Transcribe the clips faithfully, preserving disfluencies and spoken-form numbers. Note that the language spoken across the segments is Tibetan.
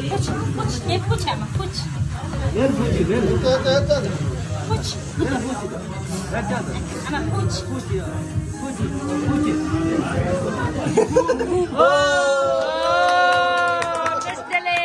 Push, push, ner push ama, push. Push. Ana push. Oh, best dele.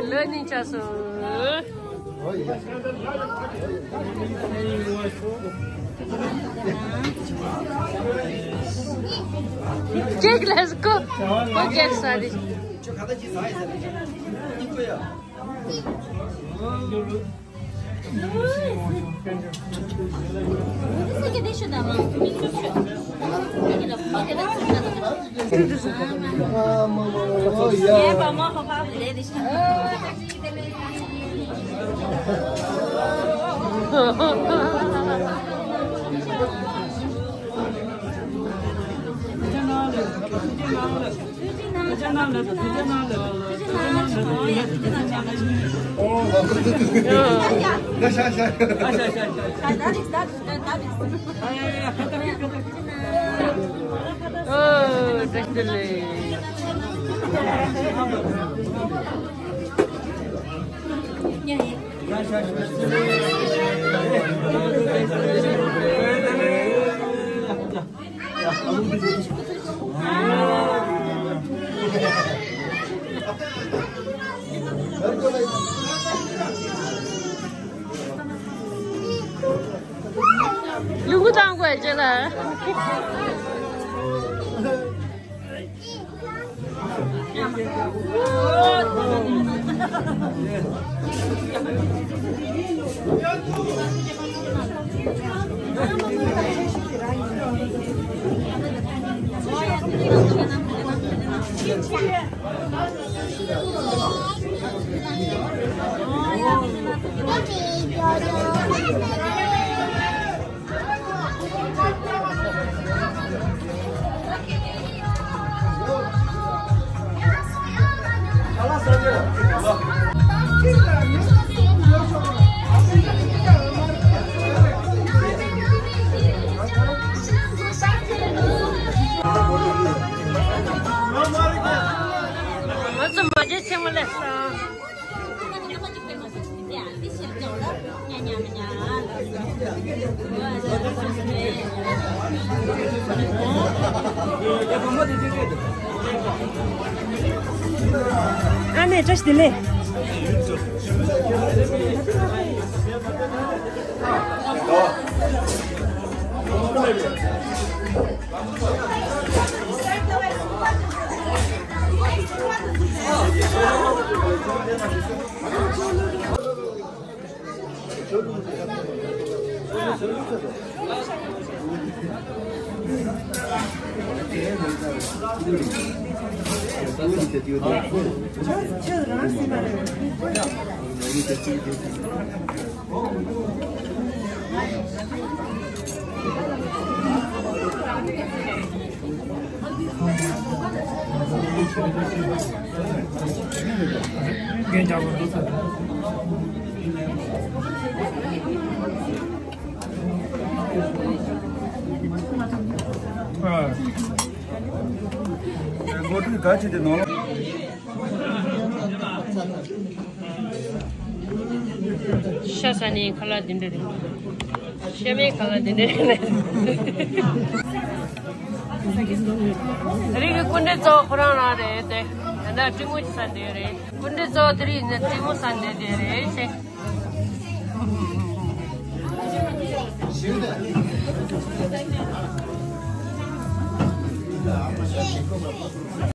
ལོ་གཉིས་ཆགས་སོང་། ཅེག་ལས་ཀོ་ཀོ་ཅེག་ས་རི། ལུ་གུ་བཏང་དགོས་ཅེ་ལ། ང་ཚོ་མ་བརྗེད་ཆེན་མོ་ལས་སོང་། ཨ་ནེ་བཀྲ་ཤིས་བདེ་ལེགས། འགོ་ཁྲིད་ག་ཅི་དེ་ནང་ལ། ཤ་ཟ་ནི་ཁ་ལག་འདི་འདྲ་རེད། ཤ་མེད་ཁ་ལག་འདི་འདྲ་རེད། དེ་རིང་གི་སྐུ་མགྲོན་གཙོ་བོ་ཁོ་རང་རང་རེད་དེ། ད་ལྟ་སྤྲིན་མོ་ཅིག་ཟ་འདོད་རེད། སྐུ་མགྲོན་གཙོ་བོ་དེ་རིང་ནས་སྤྲིན་མོ་ཟ་འདོད་དེ་རེད་ཟེར།